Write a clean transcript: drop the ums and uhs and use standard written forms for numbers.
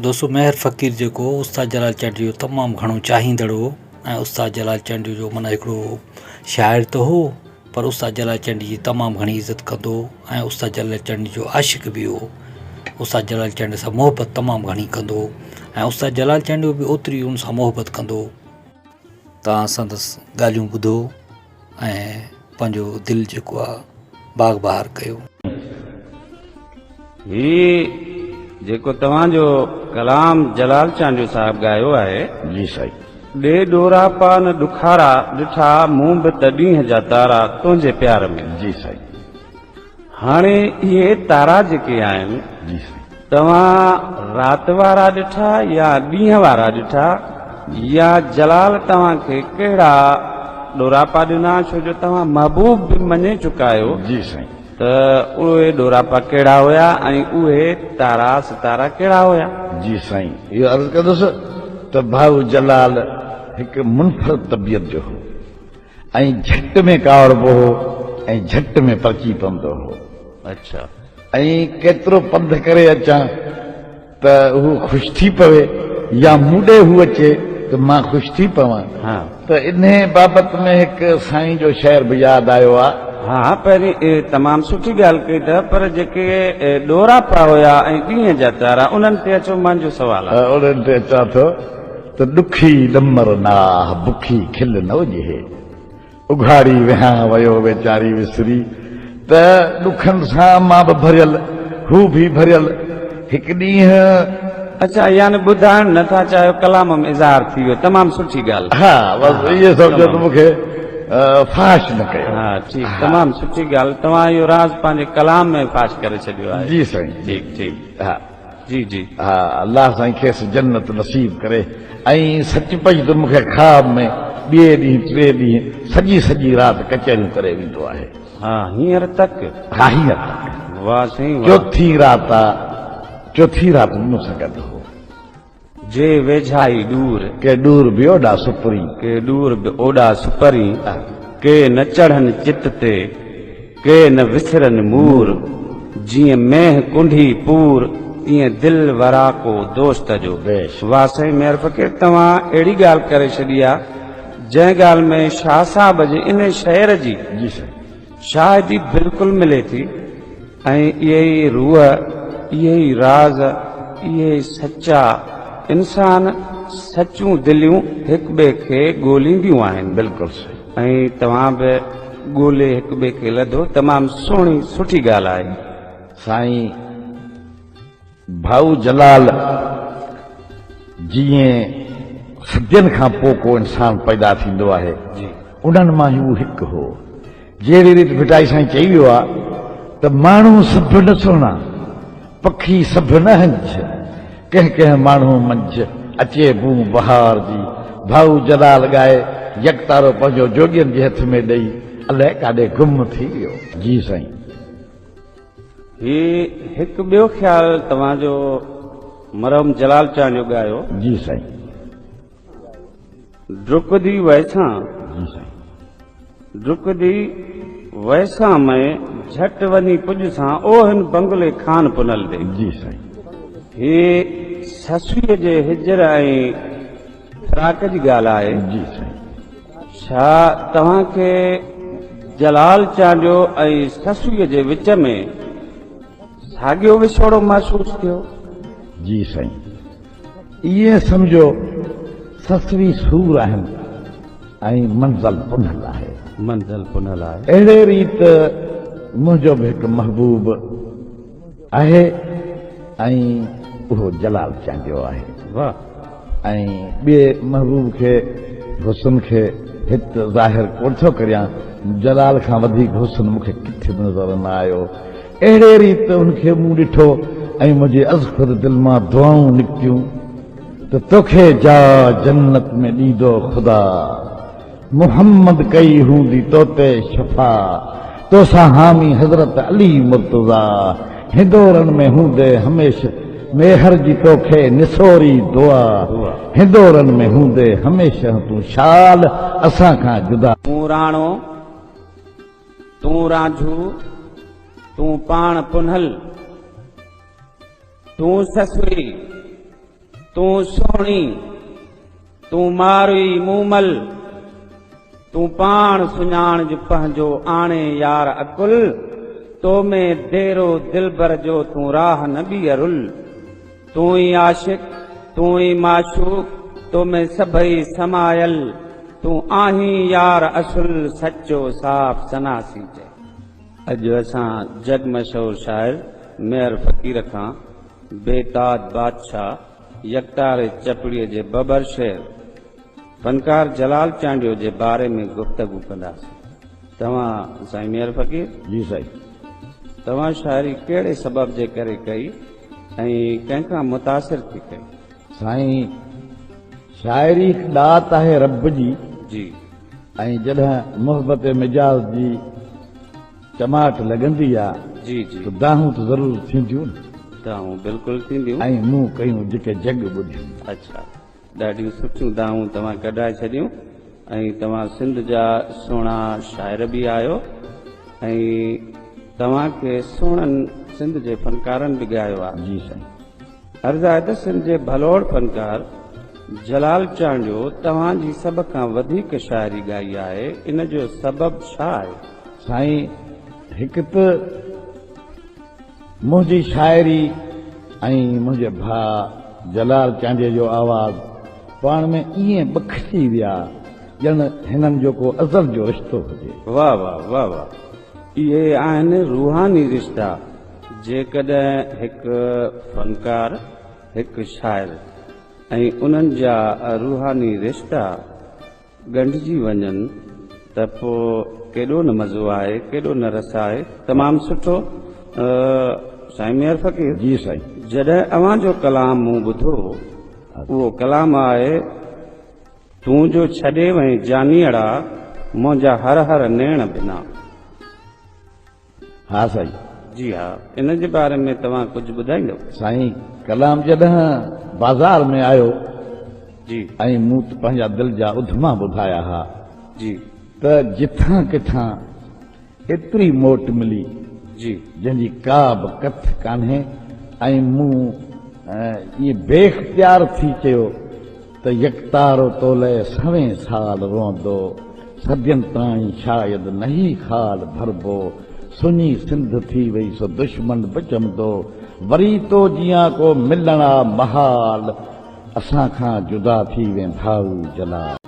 دوستو مهر فقير جيڪو هو استاد جلال چانڊيو جو تمام گهڻو چاهيندڙ هو ۽ استاد جلال چانڊيو جو معنيٰ هڪڙو شاعر ته هو پر استاد جلال چانڊيي جي تمام گهڻي عزت ڪندو هو ۽ استاد جلال چانڊيي جو عاشق به هو استاد جلال چانڊيي سان محبت تمام گهڻي ڪندو هو ۽ استاد جلال چانڊيو به اوتري ان سان محبت ڪندو هو. توهان سندس ڳالهيون ٻڌو ۽ پنهنجو دل جيڪو آ باغ بهار ڪيو. هي جيڪو توهان جو ڪلام جلال چانڊيو صاحب ڳايو آهي. جي سائين. ڏي ڏوراپا نه ڏکارا ڏٺا مون به ته ڏينهن جا تارا تنهنجي پيار ۾. جي سائين. هاڻي اهي تارا جيڪي آهن جي سائين. توهان رات وارا ڏٺا يا ڏينهن وارا ڏٺا يا جلال توهان کي ڪهڙا ڏوراپا ڏنا ڇو جو توهان محبوب به مڃي چڪا آهيو جي سائين. ته اهي ڏوراپا ڪهڙا هيا ۽ اهي تارا ستارا ڪهڙا هيا. جي سائين اهو عرض ڪندس ته ڀائو جلال هڪ منفرد طبيعت جو هو. ۽ جهٽ ۾ ڪاوڙبو هو ۽ جهٽ ۾ پرچي پوندو هو. اڇا. ۽ ڪيترو پنڌ ڪري اچان ته هو خوش ٿي پوي يا مون ڏي هو اچي ته مان خوش ٿي پوان. ها. ته انهي بابت ۾ هڪ سائين جو شعر به ياد آيو آ. ها پهرين تمام سٺي ڳالهه ڪئي اٿئه پر جيڪي ڏوراپا هيا ۽ ڏينهن جا تارا انهن تي اچو مانجو سوال آ. انهن تي اچان ٿو. ته ڏکي ڏمر ناهه، بکي کل نه اجهي. اگهاڙي وهان ويو ويچاري وسري، ته ڏکن سان مان به ڀريل، هو به ڀريل. هڪ ڏينهن. اڇا يعني ٻڌائڻ نه ٿا چاهيو ڪلام ۾ اظهار ٿي ويو تمام سٺي ڳالهه. ها بس اهي سمجهو ته مون کي فاش نه ڪيو. ها ٺيڪ تمام سٺي ڳالهه توهان اهو راز پنهنجي ڪلام ۾ فاش ڪري ڇڏيو آهي. جي سائين. ٺيڪ ٺيڪ. ها. جي جي. ها الله سائين کيس جنت نصيب ڪري ۽ سچ پچ ته مون کي خواب ۾ ٻئي ڏينهن ٽئي ڏينهن سڄي سڄي رات ڪچهريون ڪري ويندو آهي. ها هينئر تڪ. ها هينئر تڪ. واه سائين واه. چوٿين رات آ چوٿين رات به مون سان گڏ هو. جي ويجهائي ڏور. ڪي ڏور به اوڏا سپرين. ڪي ڏور به اوڏا سپرين. ڪي نه چڙهن چت تي، ڪي نه وسرن مور. جيئن مينهن ڪنڍي پور، تيئن دل وراڪو دوست جو. واه سائين مير فقير توهان اهڙي ڳالهه ڪري ڇڏي آ جنهن ڳالهه ۾ شاهه صاحب جي انهي شعر جي شاهدي بلڪل ملي ٿي. ۽ اهي ئي روح، اهي ئي راز، اهي ئي سچا انسان، سچيون دليون هڪٻئي کي ڳولينديون آهن. بلڪل صحيح. ۽ توهان به ڳولي هڪٻئي کي لڌو، تمام سهڻي سٺي ڳالهه آهي. سائين ڀائو جلال جيئن صدين کان پوء ڪو انسان پيدا ٿيندو آهي، انهن مان هو هڪ هو. جهڙي ريت ڀٽائي سائين چئي ويو آ ته ماڻهو سڀ نه سهڻا، پکي سڀ نه هنج، ڪنهن ڪنهن ماڻهو منجهه اچي بون بهار جي. ڀائو جلال ڳائي يڪتارو پنهنجو جوڳين جي هٿ ۾ ڏئي الائي ڪاڏي گم ٿي ويو. جي سائين. هي هڪ ٻيو خيال توهان جو مرحوم جلال چانڊيو ڳايو. جي سائين. ڊڪندي ويسان. جي سائين. ڊڪندي ويسان مئي جهٽ وڃي پڄسان او هن بنگلي خان پنهل ڏي. جي سائين. هي سسئيء جي هجر ۽ فراق جي ڳالهه آهي. جي سائين. ڇا توهان کي جلال چانڊيو ۽ سسئيء جي وچ ۾ ساڳيو وڇوڙو محسوس ٿيو؟ جي سائين. ائين سمجهو سسئي سور آهن ۽ منزل پنهل آهي. منزل پنهل آهي. اهڙي ريت منهنجو به هڪ محبوب آهي ۽ اهو جلال چانڊيو آهي. واه. ۽ ٻئي محبوب کي حسن کي هت ظاهر ڪونه ٿو ڪريان. جلال کان وڌيڪ حسن مون کي ڪٿي به نظر نه آيو. اهڙي ريت ان کي مون ڏٺو ۽ منهنجي ازخود دل مان دعائون نڪتيون ته توکي جاء جنت ۾ ڏيندو خدا، محمد ڪئي هوندي توتي شفا، توسان حامي حضرت علي مرتضيٰ، هندورن ۾ هوندي هميشه ميهر جي توکي نسوري دعا، هندورن ۾ هوندي هميشه تون شال اسان کان جدا. تون راڻو، تون رانجهو، تون پاڻ پنهل، تون سسئي. تون سهڻي، تون ماروئي مومل، تون پاڻ سڃاڻج پنهنجو آڻي يار عقل، تو ۾ ديرو دلبر جو تون راهه نه ٻيء رل. تون ئي عاشق، تون ئي معشوق، تو ۾ سڀئي سمايل، تون آهين يار اصل، سچو صاف سناسي چئي. اڄ اسان جڳ مشهور شاعر ميهر فقير کان بي تاج بادشاهه يڪتاري چپڙيء جي ببر شعر فنڪار جلال چانڊيو جي باري ۾ گفتگو ڪنداسين. توهان سائين ميهر فقير. جي سائين. توهان شاعري ڪهڙي سبب جي ڪري ڪئي ۽ ڪنهن کان متاثر ٿي ڪئي؟ سائين شاعري هڪ ڏات آهي رب جي. جي. ۽ جڏهن محبت مجاز جي چماٽ لڳندي آ جي جي. ته دانهون ته ضرور ٿينديون نه. دانهون بلڪل ٿينديون. ۽ مون ڪيون جيڪي جڳ ٻڌيون. اڇا ڏاڍيون سٺيون دانهون توهان ڪڍرائي ڇڏيون ۽ توهان سنڌ جا سهڻا شاعر به آهيو ۽ توهان کي سهڻن سنڌ جي فنڪارن به ڳايو آ. جي سائين. عرض آهي ته سنڌ جي ڀلوڙ فنڪار جلال چانڊيو توهان جي سڀ کان وڌيڪ شاعري ڳائي آهي ان جو سبب ڇا آهي؟ سائين هڪ ته منهنجي شاعري ۽ منهنجي ڀاء جلال چانڊيي جو آواز پاڻ ۾ ائين ٻکجي ويا ڄڻ هنن جو ڪو ازل جو رشتو هجي. واه واه واه واه اهي آهن روحاني رشتا جيڪڏهن هڪ فنڪار، هڪ شاعر ۽ انهن جا روحاني رشتا ڳنڍجي وڃن ته پوء ڪيڏو نه مزو آهي، ڪيڏو نه رس آهي. تمام سٺو سائين ميهر فقير. جي سائين. جڏهن اوهان جو ڪلام مون ٻڌو، اهو ڪلام آهي، تون جو ڇڏي وئين جانيئڙا، منهنجا هر هر نيڻ بنا. ها سائين. جي ها ان جي باري ۾ توهان ڪجهه ٻڌائيندو. سائين ڪلام جڏهن بازار ۾ آيو جي. ۽ مون ته پنهنجا دل جا اڌما ٻڌايا ها جي. ته جٿان ڪٿان ايتري موٽ ملي جي. جنهن جي ڪا به ڪٿ ڪانهي ۽ مون ائين بي اختيار ٿي چيو ته يڪتارو تولئه سوين سال روئندو، صدين تائين شايد نه هي خال ڀربو، سڃي سنڌ ٿي وئي سو دشمن به چمندو، وري تو جيان ڪو ملڻ آ محال، اسان کان جدا ٿي وين ڀائو جلال.